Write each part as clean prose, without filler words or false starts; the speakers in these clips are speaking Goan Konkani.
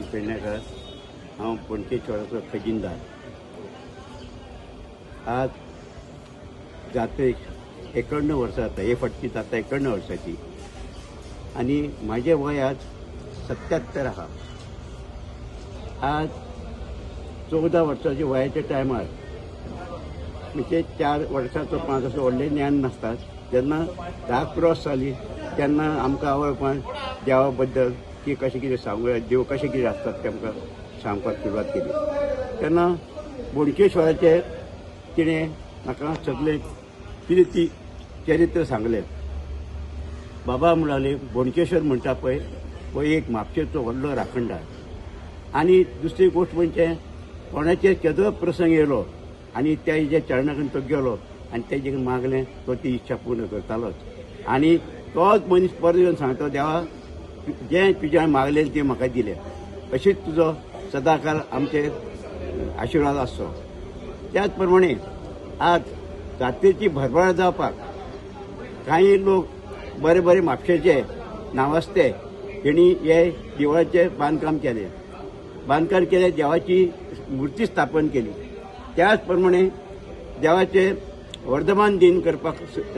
शांताराम पेडणेकर. हांव बोणकेश्वराचो खजिनदार. आज जात्रेक 91 वर्सां जाता. हे फाटची जात्रा 91 वर्साची आनी म्हाजें वय आज 77 आहा. आज 14 वर्साच्या वयाच्या टायमार, म्हणजे 4 वर्साचो 5 असो व्हडलें ज्ञान नासता, जेन्ना 10 क्रॉस जाली तेन्ना आमकां आवय बापायन देवा बद्दल की कशें कितें सांगूया, देव कशें कितें आसतात तें आमकां सांगपाक सुरवात केली. तेन्ना बोणकेश्वराचें तिणें म्हाका सगळें कितें ती चरित्र सांगलें. बाबा म्हणाले, बोणकेश्वर म्हणटा पळय हो एक म्हापशेचो व्हडलो राखणदार. आनी दुसरी गोश्ट म्हणजे कोणाचेर केदो प्रसंग येयलो आनी त्या चरणा कडेन तो गेलो आनी तेजे मागलें, तो ती इच्छा पूर्ण करतालोच. आनी तोच मनीस परत येवन सांगता, देवा जें तुज्या मागलें तें म्हाका दिलें, अशीच तुजो सदांकाळ आमचेर आशिर्वाद आसचो. त्याच प्रमाणे आज जात्रेची भरभराट जावपाक कांय लोक बरे बरे म्हापशेचे नांवाजते तेणी हे देवळाचें बांदकाम केलें. बांदकाम केलें, देवाची मुर्ती स्थापन केली. त्याच प्रमाणे देवाचे वर्धमान दिन करपाक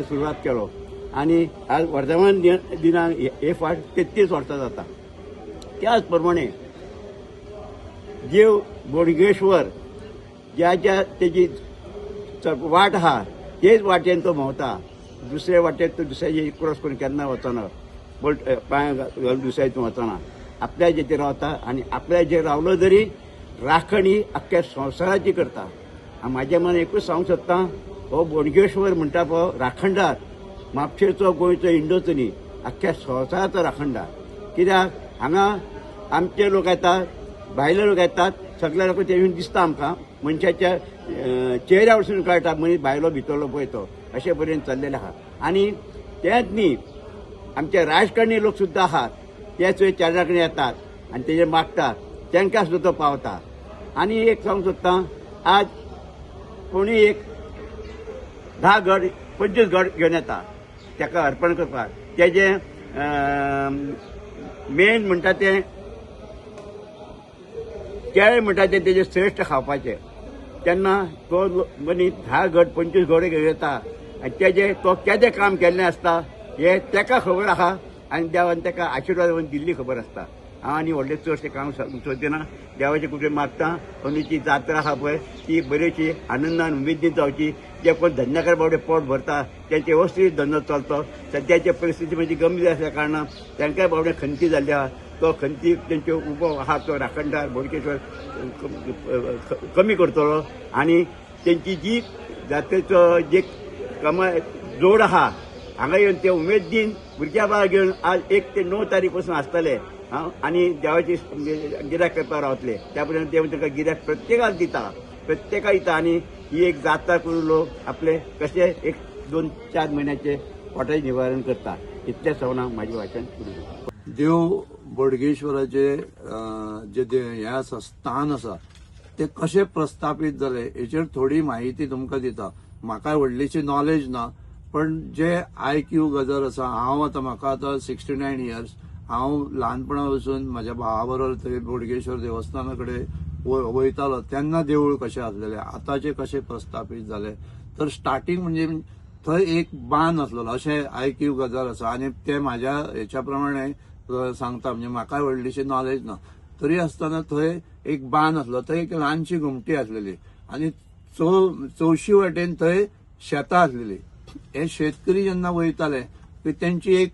सुरवात केलो आनी आज वर्धमान दिनाक हे फाट 33 वर्सां जाता. त्याच प्रमाणे देव बोडगेश्वर ज्या ज्या तेजी वाट आहा तेच वाटेन तो भोंवता. दुसरे वाटेन तो दुसऱ्याचे क्रॉस करून केन्ना वचना, बोल्ट पांय घालून दुसऱ्या हितून वचना, आपल्या जेचेर रावता आनी आपल्या जेर रावलो जरी राखण ही अख्ख्या संवसाराची करता. म्हाज्या मनान एकूच सांगूंक सोदता, हो बोडगेश्वर म्हणटा पळय राखणदार, म्हापशेचो गोंयचो इंडोचो न्ही, अख्ख्या संवसाराचो राखणदार. कित्याक हांगा आमचे लोक येतात, भायले लोक येतात, सगळे लोक ते दिसता आमकां मनशाच्या चेहऱ्या वरसून कळटा मनीस भायलो भितरलो पळय तो, अशे पर्यंत चल्लेले आहा. आनी तेंच न्ही, आमचे राजकारणी लोक सुद्दां आहात, ते सुद्दां चरणा कडेन येतात आनी तेजेर मागतात, तांकां सुद्दां तो पावता. आनी एक सांगूंक सोदता, आज कोणी एक 10 घड 25 घड घेवन येता ताका अर्पण करपाक, तेजें मेन म्हणटा तें केळें म्हणटा तें तेजें श्रेश्ठ खावपाचें. तेन्ना तो मनीस 10 घड 25 घड घेवन येता आनी तेजें तो केदें काम केल्लें आसता हें ताका खबर आहा आनी देवान ताका आशिर्वाद दिल्ली खबर आसता. हांव आनी व्हडलें चडशें काम सोदिना, देवाचे कृपेन मागता अंदूची जात्रा आहा पळय ती बरीशी आनंदान उमेदीन जावची. जे कोण धंद्याकार बावडे पोट भरता तेंचे व्यवस्थीत धंदो चलतो. सद्याचे परिस्थिती म्हणजे गंभीर आसल्या कारणान तांकांय बावडे खंती जाल्ली आहा. तो खंती तेंच्यो उबो आहा तो राखणदार बोडगेश्वर कमी करतलो आनी तेंची जी जात्रेचो जे कमाय जोड आहा हांगा येवन ते उमेदीन भुरग्या बाळ घेवन आज 1 ते 9 तारीख पासून आसतले आनी देवाची गिरायक करपाक रावतले. त्या पर्यंत देव तांकां गिरायक प्रत्येकाक दिता, प्रत्येकाक दिता. आनी ही एक जात्रा करून लोक आपले कशे 1 2 4 म्हयन्याचे पोटाचें निवारण करता. इतलें सवना म्हाजें वाचन सुरू. देव बोडगेश्वराचे जे हें आसा स्थान आसा तें कशें प्रस्थापीत जालें हेचेर थोडी म्हायती तुमकां दिता. म्हाका व्हडलीशी नॉलेज ना, पण जे आयक्यू गजर आसा, हांव आतां म्हाका आतां 69 इयर्स, हांव ल्हानपणा पासून म्हाज्या भावा बरोबर थंय बोडगेश्वर देवस्थाना कडेन वयतालो. तेन्ना देवूळ कशें आसलेलें, आतांचें कशें प्रस्थापीत जालें, तर स्टार्टींग म्हणजे थंय एक बांद आसलेलो अशें आयक्यू गजाल आसा. आनी तें म्हाज्या हेच्या प्रमाणे सांगता, म्हणजे म्हाका व्हडलीशी नॉलेज ना, तरी आसतना थंय एक बांद आसलो, थंय एक ल्हानशी घुमटी आसलेली आनी चवशी वाटेन थंय शेतां आसलेली. हे शेतकरी जेन्ना वयताले की तेंची एक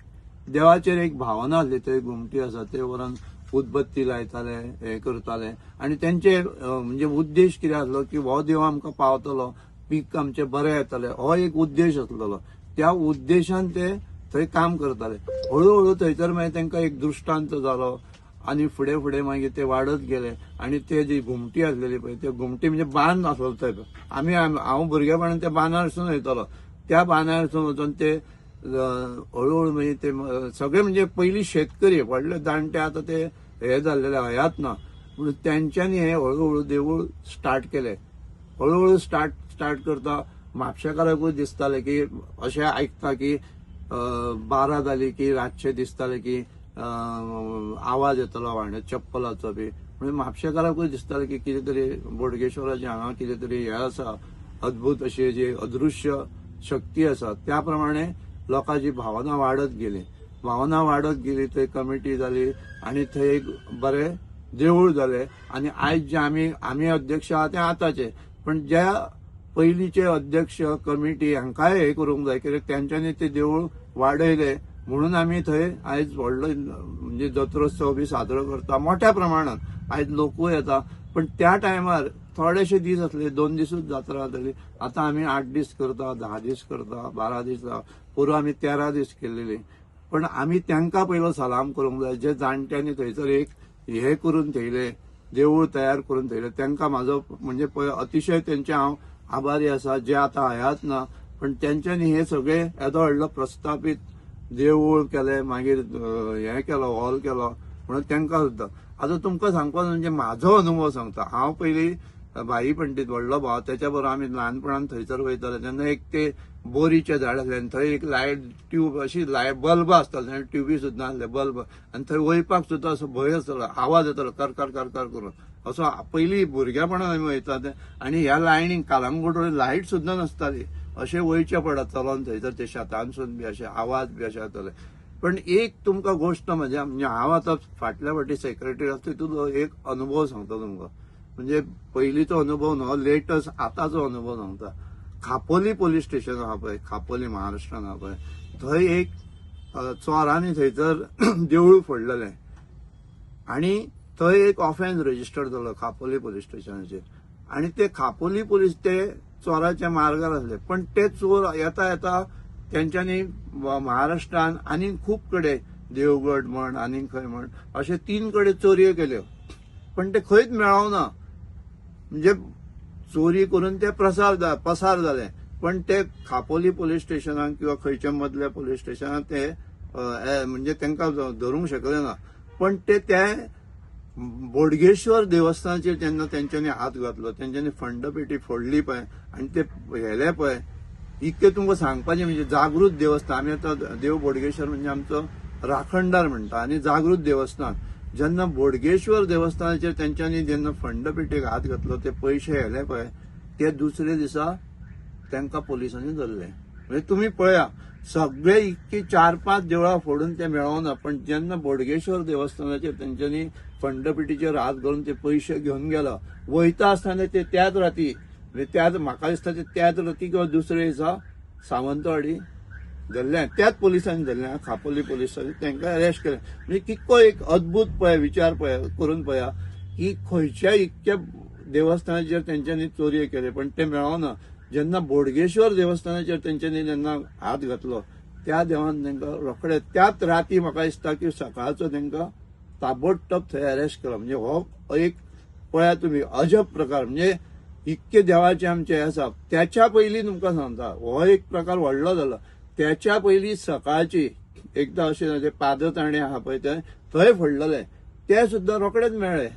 देवाचेर एक भावना आसली, थंय घुमटी आसा ते व्हरून उदबत्ती लायताले, हे करताले. आनी तेंचे म्हणजे उद्देश कितें आसलो की हो देव आमकां पावतलो, पीक आमचें बरें येतलें, हो एक उद्देश आसलेलो. त्या उद्देशान ते थंय काम करताले. हळू हळू थंयसर मागीर तांकां एक दृश्टांत जालो आनी फुडें फुडें मागीर ते वाडत गेले. आनी ते जी घुमटी आसलेली पळय, ते घुमटी म्हणजे बांद आसलो थंय. आमी हांव भुरगेपणान त्या बांदारसून वयतालो, त्या बांदारसून वचून ते हळूहळू मागीर ते सगळे म्हणजे पयलीं शेतकरी व्हडले जाणटे आतां ते हे जाल्लेले हयात ना, पूण तेंच्यांनी हे हळूहळू देवूळ स्टार्ट केलें. हळूहळू स्टार्ट करता म्हापशेकाराकूय दिसतालें की अशें आयकता की 12 जाली की रातचें दिसतालें की आवाज येतालो वाणे चप्पलाचो बी. म्हणजे म्हापशेकारांकूय दिसतालें की कितें तरी बोडगेश्वराचें हांगा कितें तरी हें आसा, अद्भुत अशी जी अदृश्य शक्ती आसा. त्या प्रमाणे लोकांची भावना वाडत गेली, भावना वाडत गेली, थंय कमिटी जाली आनी थंय एक बरें देवूळ जालें. आनी आयज जे आमी अध्यक्ष आहा ते आतांचे, पण ज्या पयलींचे अध्यक्ष कमिटी हांकांय हें करूंक जाय कित्याक तेंच्यांनी ते देवूळ वाडयलें म्हणून आमी थंय आयज व्हडलो म्हणजे जत्रोत्सव बी साजरो करता मोठ्या प्रमाणात. आयज लोकूय येता, पण त्या टायमार थोडेशे दीस आसले, 2 दिसूच जात्रा जाताली. आतां आमी 8 दीस करता, 10 दीस करता, 12 दीस, पोरूं आमी 13 दीस केल्लेली. पण आमी तांकां पयलो सलाम करूंक जाय जे जाणट्यांनी थंयसर एक हे करून थेयले, देवूळ तयार करून थेयले, तांकां म्हाजो म्हणजे अतिशय तेंचे हांव आभारी आसा. जे आतां हयात ना, पण तेंच्यांनी हे सगळे येदो व्हडलो प्रस्थापीत देवूळ केलें, मागीर हें केलो, हॉल केलो, म्हणून तांकां सुद्दां. आतां तुमकां सांगपाक म्हणजे म्हाजो अनुभव सांगता. हांव पयलीं भाई पंडीत व्हडलो भाव, तेच्या बरोबर आमी ल्हानपणान थंयसर वयताले. तेन्ना एक ते बोरीचें झाड आसलें आनी थंय एक लायट ट्यूब अशी लायट बल्ब आसताले, आनी ट्युबी सुद्दां आसले बल्ब, आनी थंय वयपाक सुद्दां असो भंय आसतालो, आवाज येतालो कर कर कर कर करून असो. पयलीं भुरगेपणान आमी वयता ते, आनी ह्या लायनीक कालांगूट लायट सुद्दां नासताली, अशें वयचें पडत चलोन थंयसर ते शेतानसून बी अशे आवाज बी अशे जाताले. पण एक तुमकां गोश्ट म्हज्या म्हणजे हांव आतां फाटल्या फावटी सेक्रेटरी आसा तितून एक अनुभव सांगता तुमकां, म्हणजे पयलींचो अनुभव न्हू, लेटस्ट आतांचो अनुभव सांगता. खापोली पोलीस स्टेशन आहा पळय, खापोली महाराष्ट्रान आहा पळय, थंय एक चोरांनी थंयसर देवूळ फोडलेलें आनी थंय एक ऑफेन्स रजिस्टर जालो खापोली पोलीस स्टेशनाचेर. आनी ते खापोली पोलीस ते चोराच्या मार्गार आसले, पण ते चोर येता येता तेंच्यांनी महाराष्ट्रान आनी खूब कडेन देवगड म्हण आनी खंय म्हण अशे 3 कडेन चोरयो केल्यो, पण ते खंयच मेळोना. म्हणजे चोरी करून ते पसार जाले, पण ते खापोली पोलीस स्टेशनाक किंवा खंयच्या मदल्या पोलीस स्टेशनाक ते म्हणजे तांकां धरूंक शकले ना. पण ते त्या बोडगेश्वर देवस्थानाचेर जेन्ना तेंच्यांनी हात घातलो, तेंच्यांनी फंडपेटी फोडली पळय आनी ते हेले पळय, इतकें तुमकां सांगपाचें म्हणजे जागृत देवस्थान. आमी आतां देव बोडगेश्वर म्हणजे आमचो राखणदार म्हणटा, आनी जागृत देवस्थान. जेन्ना बोडगेश्वर देवस्थानाचेर तेंच्यांनी जेन्ना फंडपेटेक हात घातलो, ते पयशे हेले पळय, ते दुसरे दिसा तांकां पोलिसांनी धरले. म्हणजे तुमी पळया, सगळे इतकी 4-5 देवळां फोडून ते मेळोना, पण जेन्ना बोडगेश्वर देवस्थानाचेर तेंच्यांनी फंडपेटीचेर हात घालून ते पयशे घेवन गेलो, वयता आसतना ते त्याच राती, म्हणजे त्याच म्हाका दिसता ते त्याच राती किंवा दुसरे दिसा सावंतवाडी धरलें, त्याच पोलिसांनी धरलें, खापोली पोलिसांनी तांकां अरेस्ट केलें. म्हणजे कितको एक अद्भुत पळय विचार पळय करून पळया की खंयच्या इतक्या देवस्थानाचेर तेंच्यांनी चोरयो केले, पण ते मेळोना. जेन्ना बोडगेश्वर देवस्थानाचेर तेंच्यांनी जेन्ना हात घातलो, त्या देवान तांकां रोखडे त्याच राती म्हाका दिसता की सकाळचो तांकां ताबडतोब थंय अरेस्ट केलो. म्हणजे हो एक पळया तुमी अजब प्रकार, म्हणजे इतके देवाचे आमचे हे आसा. त्याच्या पयलीं तुमकां सांगता, हो एक प्रकार व्हडलो जालो. त्याच्या पयलीं सकाळची एकदां अशें ते पादताणे आहा पळय ते थंय फोडलेले, ते सुद्दां रोखडेच मेळ्ळे.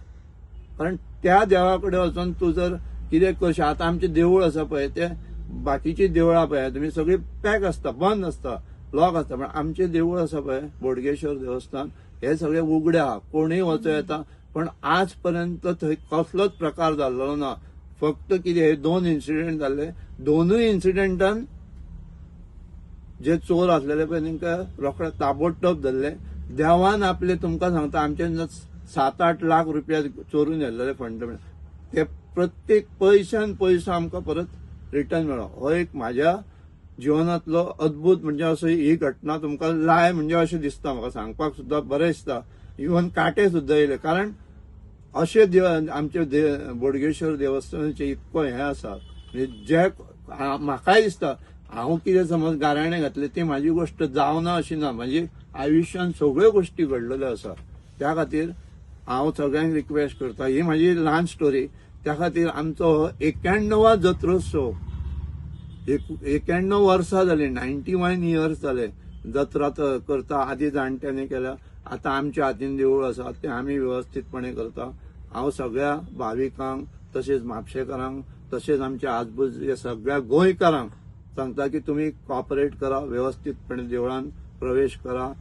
कारण त्या देवा कडेन वचोन तूं जर कितें करशी, आतां आमचें देवूळ आसा पळय, ते बाकीची देवळां पळय तुमी सगळीं पॅक आसता, बंद आसता, लॉक आसता, पण आमचें देवूळ आसा पळय बोडगेश्वर देवस्थान, हे सगळे उगडे आहा, कोणूय वचो येता. पण आज पर्यंत थंय कसलोच प्रकार जाल्लो ना. फक्त कितें हे 2 इन्सिडेंट जाल्ले, दोनूय इन्सिडेंटान जे चोर आसलेले पळय तांकां रोखडे ताबडतोब धरले. देवान आपले तुमकां सांगता, आमचे 7-8 लाख रुपया चोरून व्हेल्लेले फंड, ते प्रत्येक पयशान पयसो आमकां परत रिटर्न मेळ्ळो. हो एक म्हाज्या जिवनांतलो अद्भुत म्हणजे असो ही घटना तुमकां लाय म्हणजे अशें दिसता, म्हाका सांगपाक सुद्दां बरें दिसता. इवन कांटे सुद्दां येयले, कारण अशें देव आमचे बोडगेश्वर देवस्थानाचें इतको हें आसा. म्हणजे जे म्हाकाय दिसता, हांव कितें समज गाराणें घातलें ती म्हाजी गोश्ट जावना अशी ना, म्हाजी आयुश्यान सगळ्यो गोश्टी घडलेल्यो आसा. त्या खातीर हांव सगळ्यांक रिक्वेस्ट करता, ही म्हाजी ल्हान स्टोरी. त्या खातीर आमचो हो 91 जत्रोत्सव, 91 वर्सां जालीं, 91 इयर्स जाले जत्रा करता. आदी जाणट्यांनी केल्या, आतां आमच्या हातीन देवूळ आसा तें आमी वेवस्थीतपणे करता. हांव सगळ्या भाविकांक तशेंच म्हापशेकारांक तशेंच आमच्या आजबाजूच्या सगळ्या गोंयकारांक सांगता की तुमी कॉपरेट करा, वेवस्थीतपणे देवळान प्रवेश करा.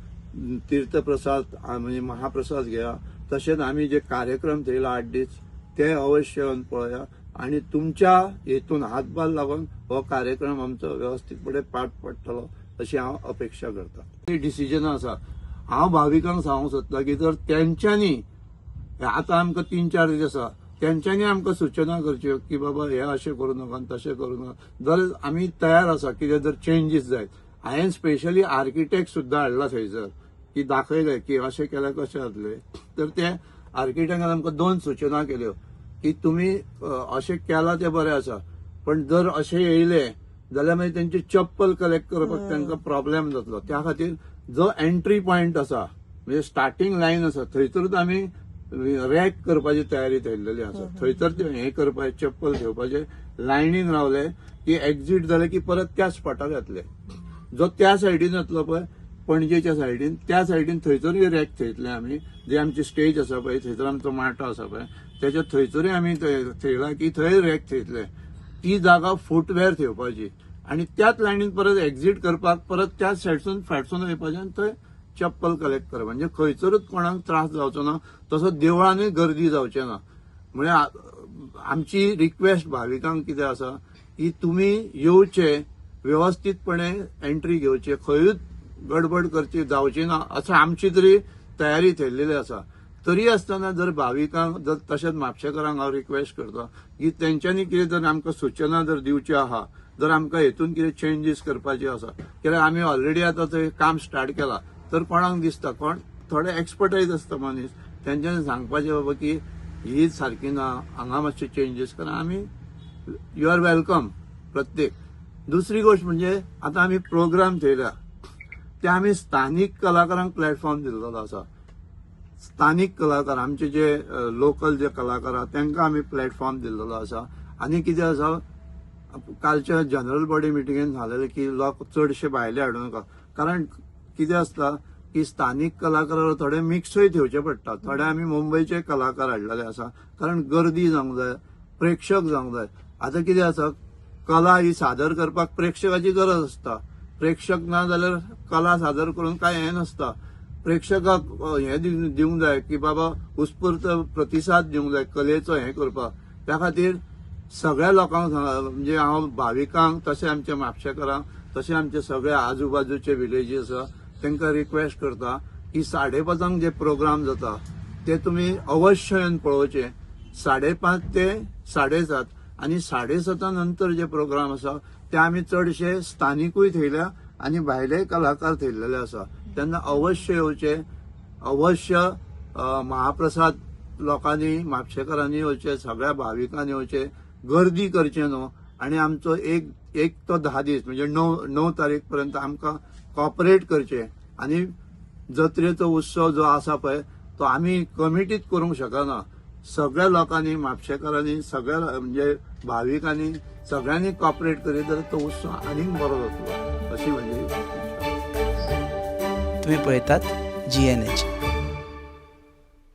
तीर्थप्रसाद म्हणजे महाप्रसाद घेया. तशेंच आमी जे कार्यक्रम थेयला 8 दीस ते अवश्य येवन पळया आनी तुमच्या हेतून हातभार लागून हो कार्यक्रम आमचो वेवस्थीतपणे पार पडटलो अशी हांव अपेक्षा करता. डिसिजन आसा, हांव भाविकांक सांगूंक सोदता की जर तेंच्यांनी आतां आमकां 3-4 दीस आसा, तेंच्यांनी आमकां सुचना करच्यो की बाबा हे अशें करूं नाका आनी तशें करूं नाका, जर आमी तयार आसा कितें जर चेंजीस जायत. हांवें स्पेशली आर्किटेक्ट सुद्दां हाडला थंयसर की दाखयलें की अशें केल्यार कशें जातलें. तर ते आर्किटेक्टान आमकां 2 सुचना केल्यो की तुमी अशें केलां तें बरें आसा, पण जर अशें येयलें जाल्यार मागीर तेंची चप्पल कलेक्ट करपाक तांकां प्रॉब्लेम जातलो. त्या खातीर जो एंट्री पॉयंट आसा म्हणजे स्टार्टींग लायन आसा थंयसरूच आमी रॅक करपाची तयारी थेयलेली आसा. थंयसर ते हें करपाचें, चप्पल घेवपाचें लायनीन रावले की एक्झीट जाले की परत त्या स्पॉटार येतले. जो त्या सायडीन येतलो पळय पणजेच्या सायडीन, त्या सायडीन थंयसरूय रॅक थेयतले आमी. जे आमची स्टेज आसा पळय थंयसर आमचो माटो आसा पळय तेच्या थंयसरूय आमी थेयला की थंय रॅक थेयतले. ती जागा फुटवेअर थेवपाची आनी त्याच लायनीन परत एक्झीट करपाक परत त्याच सायडसून फाटसून वयपाचें आनी थंय चप्पल कलेक्ट करप. म्हणजे खंयसरूच कोणाक त्रास जावचो ना, तसो देवळानूय गर्दी जावचें ना. म्हणजे आमची रिक्वेस्ट भाविकांक कितें आसा की तुमी येवचे, वेवस्थीतपणे एंट्री घेवचे, खंयूच गडबड करची जावची ना असं आमची तरी तयारी थेयलेली आसा. तरी आसतना जर भाविकांक जर तशेंच म्हापशेकारांक हांव रिक्वेस्ट करता की तेंच्यांनी कितें जर आमकां सुचना जर दिवच्यो आहा, जर आमकां हेतून कितें चेंजीस करपाची आसा, कित्याक आमी ऑलरेडी आतां थंय काम स्टार्ट केलां, तर कोणाक दिसता कोण थोडे एक्सपर्टायज आसता मनीस, तेंच्यांनी सांगपाचें बाबा की ही सारकी ना, हांगा मातशे चेंजीस करा, आमी you are welcome प्रत्येक. दुसरी गोश्ट म्हणजे आतां आमी प्रोग्राम थेयल्या ते आमी स्थानीक कलाकारांक प्लॅटफॉर्म दिल्लो आसा. स्थानीक कलाकार आमचे जे लोकल जे कलाकार आहा तांकां आमी प्लॅटफॉर्म दिल्लो आसा. आनी कितें आसा, कालच्या जनरल बॉडी मिटिंगेन सांगलेलें की लोक चडशे भायले हाडूं नाका, कारण कितें आसता की स्थानीक कलाकाराक थोडे मिक्सूय थेवचे पडटा. थोडे आमी मुंबयचे कलाकार हाडलेले आसा, कारण गर्दी जावंक जाय, प्रेक्षक जावंक जाय. आतां कितें आसा, कला ही सादर करपाक प्रेक्षकाची गरज आसता. प्रेक्षक ना जाल्यार कला सादर करून कांय हें नासता. प्रेक्षकाक हें दिवंक जाय की बाबा उत्स्फूर्त प्रतिसाद दिवंक जाय कलेचो हें करपाक. त्या खातीर सगळ्या लोकांक म्हणजे हांव भाविकांक तशें आमच्या म्हापशेकारांक तशें आमचे सगळे आजूबाजूचे विलेजीस आसा तांकां रिक्वेस्ट करता की 5:30 जे प्रोग्राम जाता ते तुमी अवश्य येवन पळोवचे. 5:30 ते 7:30 आनी 7:30 नंतर जे प्रोग्राम आसा ते आमी चडशे स्थानिकूय थेयल्या आनी भायले कलाकार थेयलेले आसा. तेन्ना अवश्य येवचे, अवश्य महाप्रसाद लोकांनी म्हापशेकारांनी येवचे, सगळ्या भाविकांनी येवचे, गर्दी करचे न्हू. आनी आमचो एक तो 10 दीस म्हणजे 9 तारीख पर्यंत आमकां कॉपरेट करचे. आनी जत्रेचो उत्सव जो आसा पळय तो आमी कमिटीत करूंक शकना. सगळ्या लोकांनी म्हापशेकारांनी सगळ्या म्हणजे भाविकांनी सगळ्यांनी कॉपरेट करीत जाल्यार तो उत्सव आनीक बरो जातलो अशी म्हजी इच्छा. तुम्ही पळयतात GNH.